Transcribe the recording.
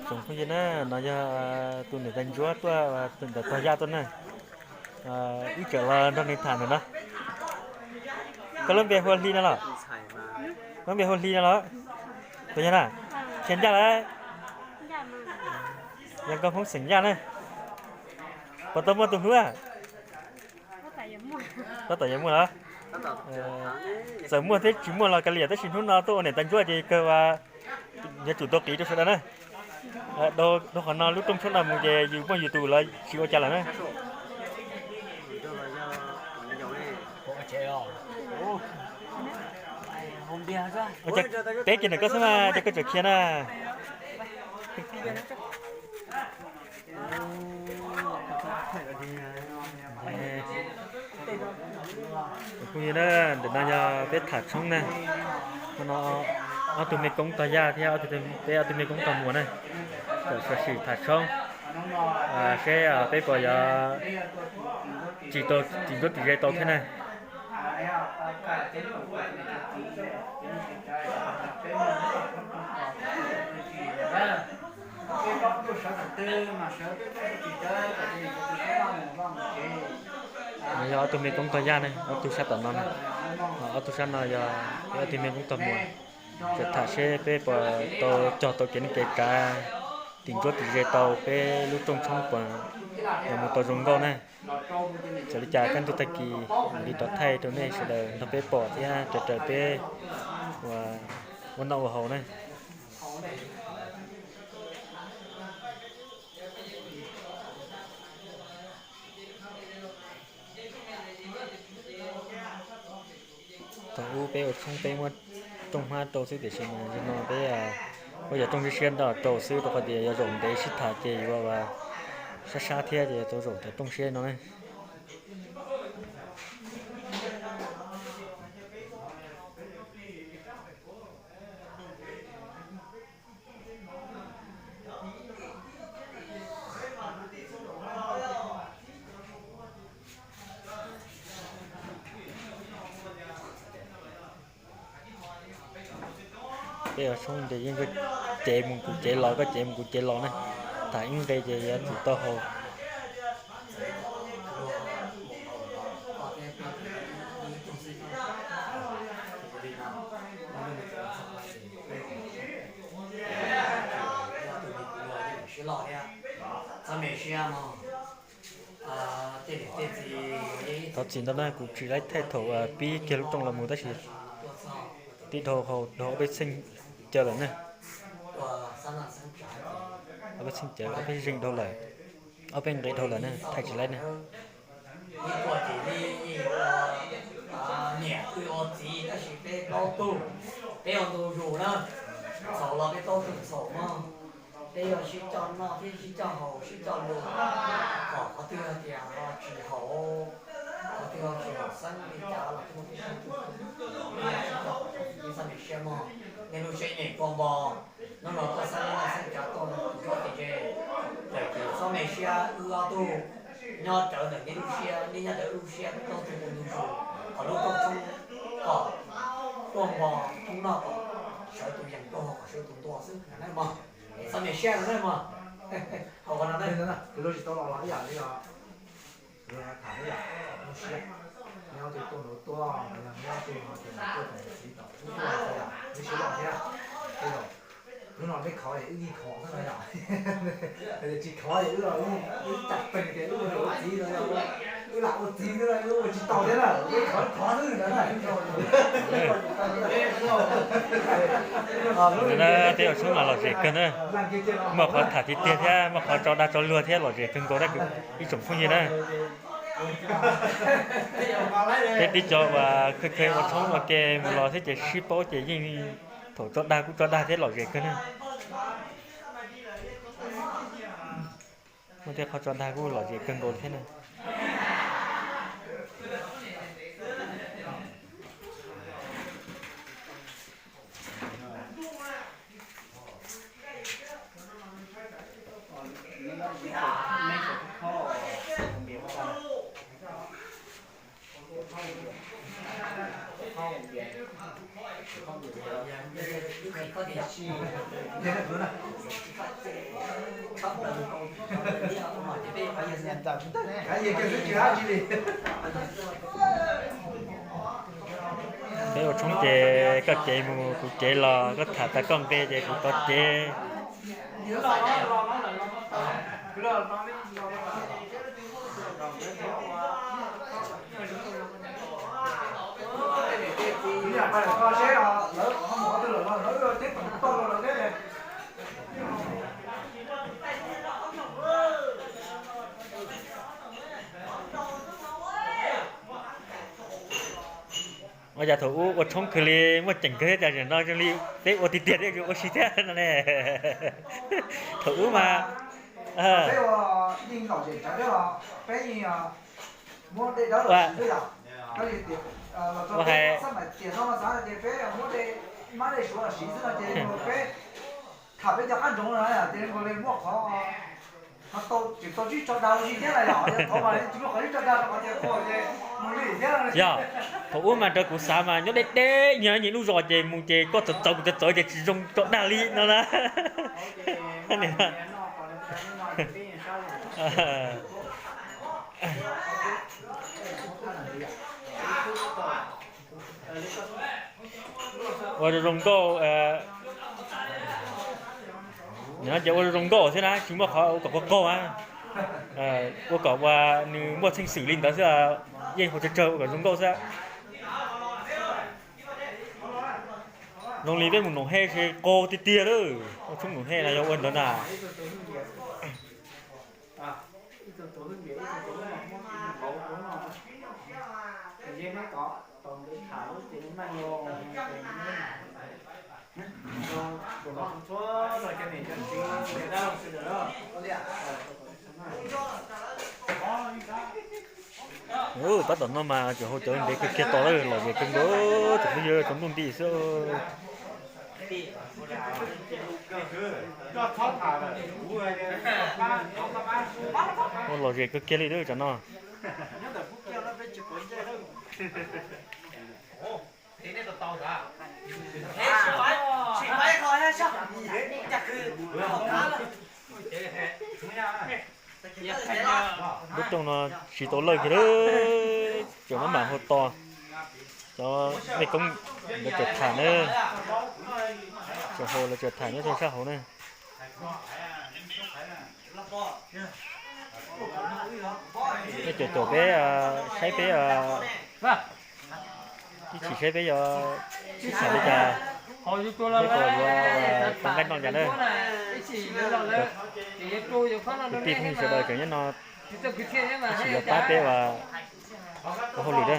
Tsoom phooj ywg na, no yog tus niam tais ntsuab tuaj ntawm tog yaj tuaj na. Ib txwm los nrog nws tham ntawm no. Koj lub npe hu ua Hli no los? Koj lub npe hu ua Hli no los? Puas yog na? Qhia ncaj lawm. Yog nkauj Hmoob xeem Yaj na. Puas tau muaj tus hlub? Tab tom yuav muaj los? Txawm muaj thiab tsis muaj los kav liam, tab sis hnub no tuaj ua niam tais ntsuab ces kawg uas yuav tsum tau qiv rau sawv daws na. Dhau qhov no lub rooj tshoob no mus ces yus muaj yus tus los tsis ua cas lawm na. Teb kiag ntawm koj xwb mas, ces koj tseem khiav na. Phooj ywg na, ntawm no yog peb tham tshoob na. No ob tug me koob tog Yaj thiab peb ob tug me koob tog Muas na, txawm sib tham tshoob seb peb puas yuav tsim tau, tsim nruab tsim ze tau thiab na. No yog ob tug me koob tog Yaj ne, ob tug sab tom no na. Ob tug sab no yog peb ob tug me koob tog Muas. Tseem tham seb peb puas tau cog tau kev neej kev tsav, tim ntsuab tim ze tau peb lub rooj tshoob puas yuav mus tau zoo nkauj ne. Txawm li cas kaj ntug tag kis mam li rov thaij rau nej sawv daws nrog peb pom thiab raws raws peb ua noj ua haus ne. Thaum ub peb ua tshoob peb muab rooj hmab rau xwb tiam sis mas zaum no peb ua yog rooj siab siab nrog rau xwb rau qhov tias yog zaum ntev sib tham ces yuav sab sab thiab ces tau zaum cov rooj siab no ne. Peb ua tshoob ces yeej koj cev mus kuv cev los, koj cev mus kuv cev los ne. Tham ib nqe ces yuav tsum tau haus. Thov txim ntau na, kuv tsis laib thaij thaum pib kiag lub rooj los mus tab sis tib dhau haus dhau ob peb txheej caw lawm ne. Ob peb txheej caw, ob peb zeej dhau lawm, ob peb nqe dhau lawm ne, thaij tsis laib ne. Ib tuaj ces li ua niam twb ua txiv tab sis peb plaub tug, peb ua ntu zus na, txhaum los peb plaub tug txhaum mog. Peb yuav sib coj noj thiab sib coj haus sib coj lus, kom qhov twg hais tias ho tsis haum, qhov twg ho tsis haum xeeb li cas los peb muaj peb xeeb, peb yuav sib coj haum, peb txhob niam siab mog. Nej lub siab nyeem kua npo, hnub no tuaj xeeb noj xeeb tsav tuaj mus tim nruab tim ze, lawm ces txhob me siab, wb ob tug nyob rawv ntawm nej lub siab, nej nyob rawv wb lub siab, plaub tug ua ntu zus, kom lub rooj tshoob kom tuaj npo, tshoob noj kom sawv tus yees, tuaj haus kom sawv tus ntua xwb na mog. Txhob me siab na mog. Hauv qhov no na, lub tsis tau los los ib yam li os. Tham ib yam lub siab, neb ob tug tuaj nrauv tuaj, neb ob tug no ces tuaj txog txiv tom ub tuaj, neb siab loj thiab. Hnub no peb khov es wb yeej khov xwb no yom. Tsis khov es wb los wb cam pees tias wb ua niam ua txiv no, wb lam ua txiv xwb no wb ua tsis tau thiab na, wb khov khov xwb ntawd na. Ntawm no peb ua tshoob mas lom zem kawg na, muaj qhov tham tiag tiag thiab muaj qhov tso dag tso luag thiab lom zem kawg nkaus ib tsoom phooj ywg na. Peb tib co uas kheev kheev ua tshoob ua ke mus los thiab ces sib paub ces yeej thaum tso dag kuj tso dag thiab lom zem kawg na. Muaj tej qhov tso dag kuj lom zem kawg nkaus thiab na. Peb ua tshoob ces koj cev mus kuv cev los, koj tham tas koj nqe ces kuv tov cev. Ua cas thaum ub ua tshoob kawg li muaj ceem kawg thiab, cas zaum no zoo li peb ua tiag tiag thiab, ua si thiab no ne. Thaum ub mas ua hais Yog, thaum ub mas raws kuv xav mas nyob deb deb nyias nyias lub zos ces mus ces koj txawv txawv kuv txawv txawv ces tsis zoo tso dag li no na. Ua zoo zoo nkauj, ces ua zoo zoo nkauj thiab na, tsis muaj qhov ua kom qaug qaug na. Ua kom ua nws muaj txheej xwm li ntawd xwb, yeej hu tsawg tsawg ua kom zoo nkauj xwb. Zoo li peb mus Noom Hej ces qaug tiag tiag lawm, ua tshoob Noom Hej no yog ua ntawd na. Pab tom no mas cov hauv cov ntev kawg kiag to lawm, lom zem kawg nkaus, cov phooj ywg, tsaus ntuj nti xwb. Ua lom zem kawg kiag li lawm tsam no. Lub rooj no siv tau lawj kiag lawm, tseem maj mam hau to. Cov mej koob lawv tseem tham na, tseem hau lawv tseem tham nyob rau sab hauv na. Nej caum caum peb, saib peb, ib chim saib peb yuav sib tham li cas, peb puas yuav tau nqaij noj li cas na. Kwv tij phooj ywg sawv daws tseem nyob no, ib chim yuav pab peb ua hauj lwm na.